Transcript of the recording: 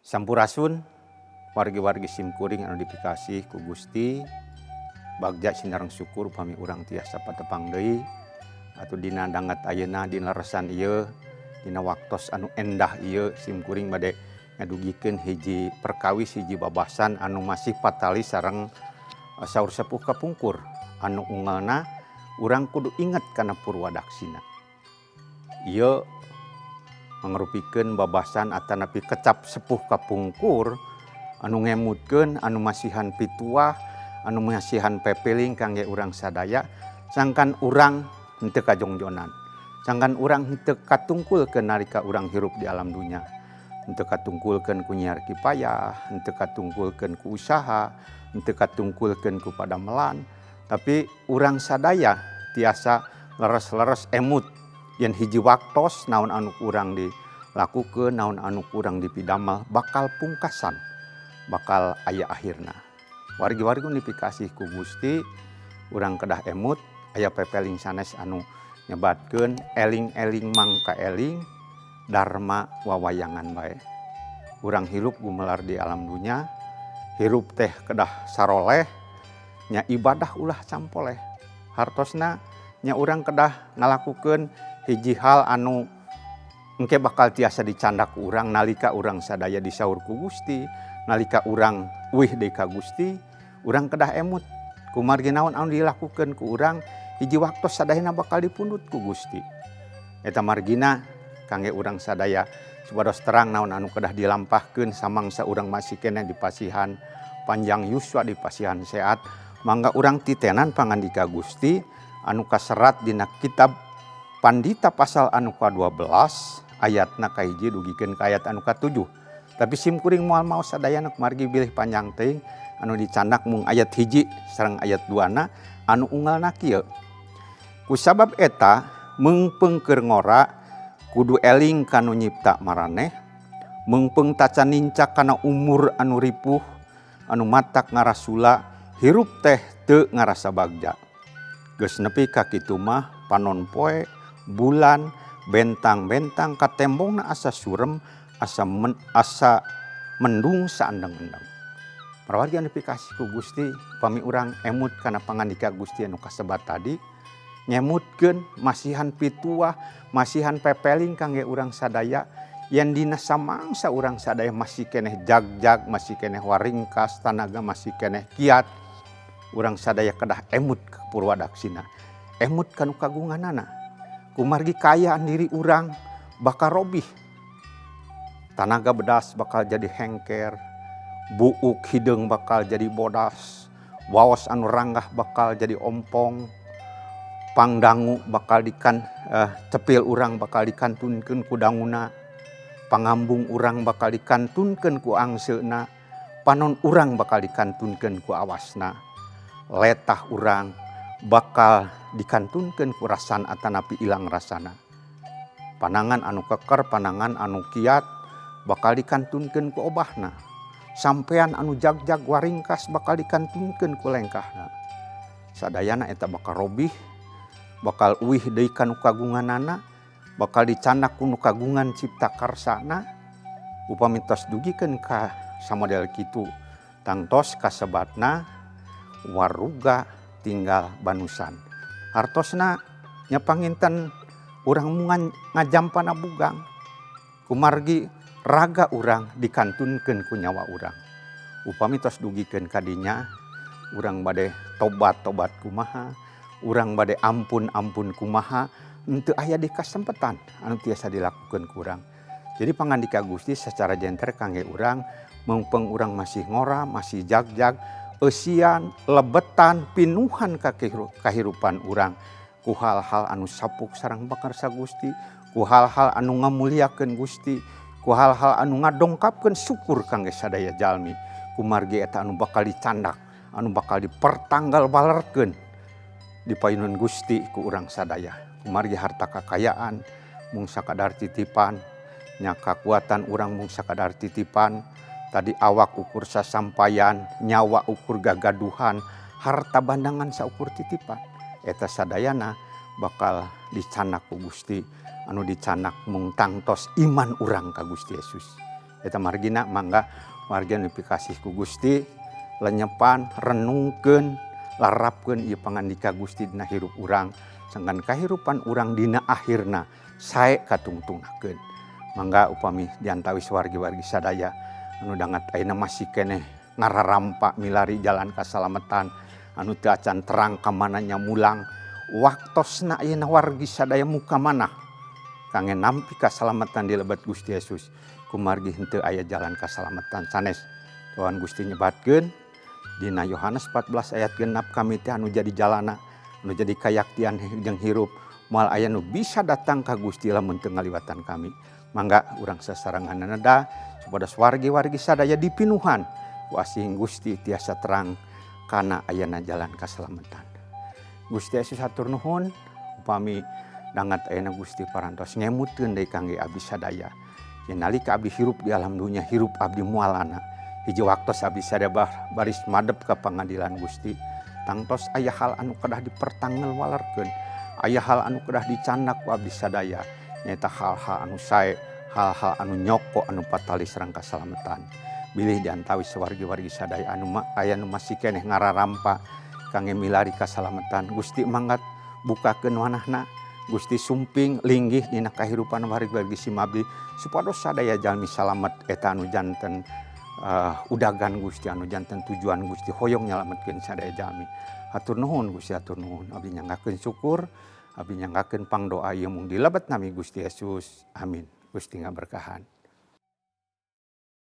Sampurasun, wargi-wargi simkuring anu dipikasih ku Gusti. Bagja sinareng syukur upami urang tiasa patepang deui atuh dina danget ayeuna, dina leresan ieu, dina waktos anu endah ieu. Simkuring bade ngadugikeun hiji perkawis, hiji babasan anu masih patali sareng saur sepuh kapungkur anu unggelna urang kudu inget kana purwadaksina. Ieu mangrupikeun babasan atanapi kecap sepuh kapungkur anu ngemutkeun, anu masihan pituah, anu masihan pepeling kangge urang sadaya, sangkan urang henteu kajongjonan, sangkan urang henteu katungkulkeun nalika urang hirup di alam dunya, henteu katungkulkeun ku nyiar kipayah, henteu katungkulkeun ku usaha, henteu katungkulkeun ku padamelan, tapi urang sadaya tiasa leres-leres emut yen hiji waktos naon anu kurang dilakukeun, naon anu kurang dipidamel bakal pungkasan, bakal aya akhirna. Wargi-wargi nu dipikasih ku Gusti, urang kedah emut aya pepeling sanes anu nyebatkeun eling-eling mangka eling, dharma wawayangan bae. Urang hirup gumelar di alam dunya, hirup teh kedah saroleh nya, ibadah ulah campoleh. Hartosna nya urang kedah ngalakukeun hiji hal anu engke bakal tiasa dicandak ku urang nalika urang sadaya disaur ku Gusti, nalika urang uih deui ka Gusti. Urang kedah emut kumargi naon anu dilakukeun ku urang hiji waktos sadayana bakal dipundhut ku Gusti. Eta margina kangge urang sadaya supados terang naon anu kedah dilampahkeun samangsa urang masih keneh dipasihan panjang yuswa, dipasihan sehat, mangga urang titenan pangandika Gusti anu kaserat dina kitab Pandita pasal anu ka-12, ayatna kahiji dugikeun ka ayat anu ka-7. Tapi sim kuring moal maos sadayana kumargi bilih panjang teuing. Anu dicandak mung ayat 1 sareng ayat 2 na, anu unggalna kieu: "Kusabab eta, meungpeung keur ngora kudu eling kanu nyipta maraneh, meungpeung tacan nincak kana umur anu ripuh anu matak ngarasula hirup teh teu ngarasa bagja. Geus nepi ka kitu mah panon poe, bulan, bentang-bentang katembongna asa surem, asa mendung saendeng-endeng." Parawargi anu dipikasih ku Gusti, pami urang emut kana pangandika Gusti anu kasebat tadi, ngemutkeun masihan pituah, masihan pepeling kangge urang sadaya yen dina samangsa urang sadaya masih keneh jagjag, masih keneh waringkas, tanaga masih keneh kiat, urang sadaya kedah emut ka purwadaksina, emut kanu kagunganana, kumargi kaayaan diri urang bakal robih. Tanaga bedas bakal jadi hengker, buuk hideung bakal jadi bodas, waos anu ranggah bakal jadi ompong, pangdangu bakal dikan cepil urang bakal dikantunkeun ku danguna, pangambung urang bakal dikantunkeun ku angseuna, panon urang bakal dikantunkeun ku awasna, letah urang bakal dikantunkeun ku rasan atanapi ilang rasana, panangan anu keker, panangan anu kiat bakal dikantunkeun ku obahna, sampean anu jagjag waringkas bakal dikantunkeun ku lengkahna. Sadayana eta bakal robih, bakal uih deui ka nu kagunganana, bakal dicandak ku nu kagungan cipta karsana. Upami tos dugikeun ka samodel kitu, tangtos kasebatna waruga tinggal banusan. Hartosna nya panginten urang mungan ngajampana bugang, kumargi raga urang dikantunkeun ku nyawa urang. Upami tos dugikeun ka dinya, urang bade tobat-tobat kumaha, urang bade ampun-ampun kumaha, henteu aya di kasempetan anu tiasa dilakukeun ku urang. Jadi pangandika Gusti secara jenter kangge urang, meungpeung urang masih ngora, masih jagjag, eusian, lebetan, pinuhan ka kahirupan urang ku hal-hal anu sapuk sareng pakarsa Gusti, ku hal-hal anu ngamuliakeun Gusti, ku hal-hal anu ngadongkapkeun syukur kangge sadaya jalmi, kumargi eta anu bakal dicandak, anu bakal dipertanggal walerkeun di payunan Gusti ku urang sadaya. Kumargi harta kakayaan mung sakadar titipan nya, kakuatan urang mung sakadar titipan tadi, awak ukur sasampayan, nyawa ukur gagaduhan, harta bandangan saukur titipan. Eta sadayana bakal dicandak ku Gusti. Anu dicandak mung tangtos iman urang ka Gusti Yesus. Eta margina mangga wargi anu dipikasih ku Gusti lenyepan, renungkeun, larapkeun ieu pangandika Gusti dina hirup urang sangkan kahirupan urang dina akhirna sae katungtungnakeun. Mangga upami diantawis wargi-wargi sadaya anu dangat ayeuna masih keneh ngararampa milari jalan kasalamatan anu teu acan terang ka mana nyamulang, waktosna ayeuna wargi sadaya muka manah kangge nampi kasalamatan di lebet Gusti Yesus, kumargi henteu aya jalan kasalamatan sanes. Tuhan Gusti nyebatkeun dina Yohanes 14 ayat 6, kami teh anu jadi jalana, anu jadi kayaktian jeung hirup, moal aya nu bisa datang ka Gusti lamun teu ngaliwatan kami. Mangga urang sasarengan neda supados wargi-wargi sadaya dipinuhan ku asih Gusti tiasa terang kana ayana jalan kasalamatan. Gusti Yesus, hatur nuhun upami dangat ayeuna Gusti parantos ngemutkeun deui kangge abdi sadaya. Yen nalika abdi hirup di alam dunya, hirup abdi moalana. Hiji waktos abdi sadaya baris madep ka pangadilan Gusti. Tangtos aya hal anu kedah dipertangel walerkeun, aya hal anu kedah dicandak ku abdi sadaya, nyaeta hal-hal anu sae, hal-hal anu nyoko anu patali sareng kasalamatan. Bilih diantawis wargi-wargi sadaya anu aya nu masih keneh ngararampa kangge milari kasalamatan, Gusti mangga bukakeun wanahna, Gusti sumping linggih dina kahirupan wargi-wargi simabdi supados sadaya jalmi salamet. Eta anu janten udagan Gusti, anu janten tujuan Gusti hoyong nyalametkeun sadaya jalmi. Hatur nuhun Gusti, hatur nuhun. Abdi nyanggakeun syukur, abdi nyanggakeun pangdoa ieu mung dilebet nami Gusti Yesus. Amin. Gusti ngaberkahan.